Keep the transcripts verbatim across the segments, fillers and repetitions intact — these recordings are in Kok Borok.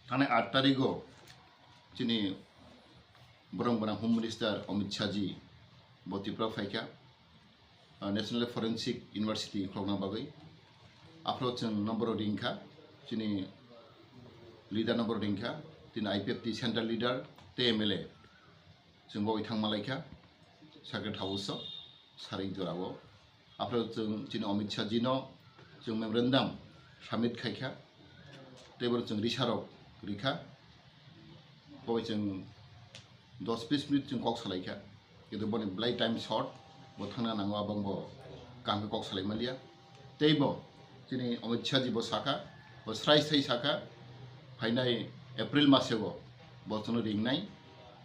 Thangnai aat tarigo chini borong gwnang Home Minister Amit Shah ji bo Tripura phaikha, ah, National Forensic University khulokna bagwi. Aphro chwng number ringkha, chini leader number ringkha, tini I P F T central leader tei M L A chwng bo thangma laikha Circuit House o. Sarik jorao. Aphro chwng chini Amit Shah jino chwng memorandum submit khaikha. Tei boro chwng risarok rikha. Bo chwng dos bis minute chwng kok salaikha. Kintu boni belai time short, bo thangna nango, abang bo kaham khe kok salai manliya. Tei bo chini Amit Shah ji bo sakha, bo srai srai sakha, phainai April maseo bo chwngno ringnai.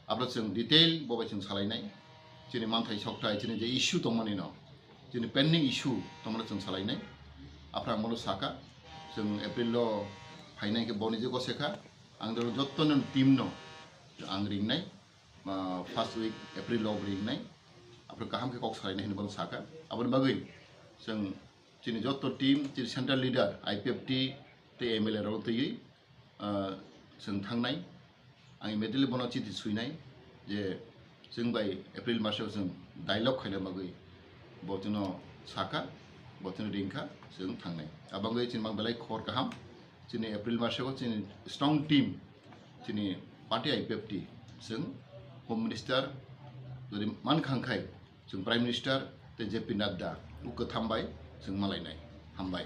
Aphro chwng detail bo bai chwng salainai. Chini manthai sokthai, chini je issue tongmani no, chini pending issue tongmani chwng salainai. Aphro ang bono sakha, chwng April o phainai khe boni je gosekha, ang doro jotto no team no ang ringnai, ah, first week April o ringnai. Aphro kaham khe kok salainai hinwi bono sakha. Aboni bagwi chwng chini jotto team, chini central leader, I P F T tei M L A rok twiwi, ah, chwng thangnai. Ang immediately bono chiti swinai je chwng bai April maseo chwng dialogue khaina bagwi bo chwngno sakha, bo chwngno ringkha, chwng thangnai. Abangwi chini mang belai khobor kaham, chini April maseo chini strong team, chini party I P F T, chwng Home Minister jodi mankha khai, chwng Prime Minister tei J P Nadda, o kwtham bai chwng malainai. Hambai.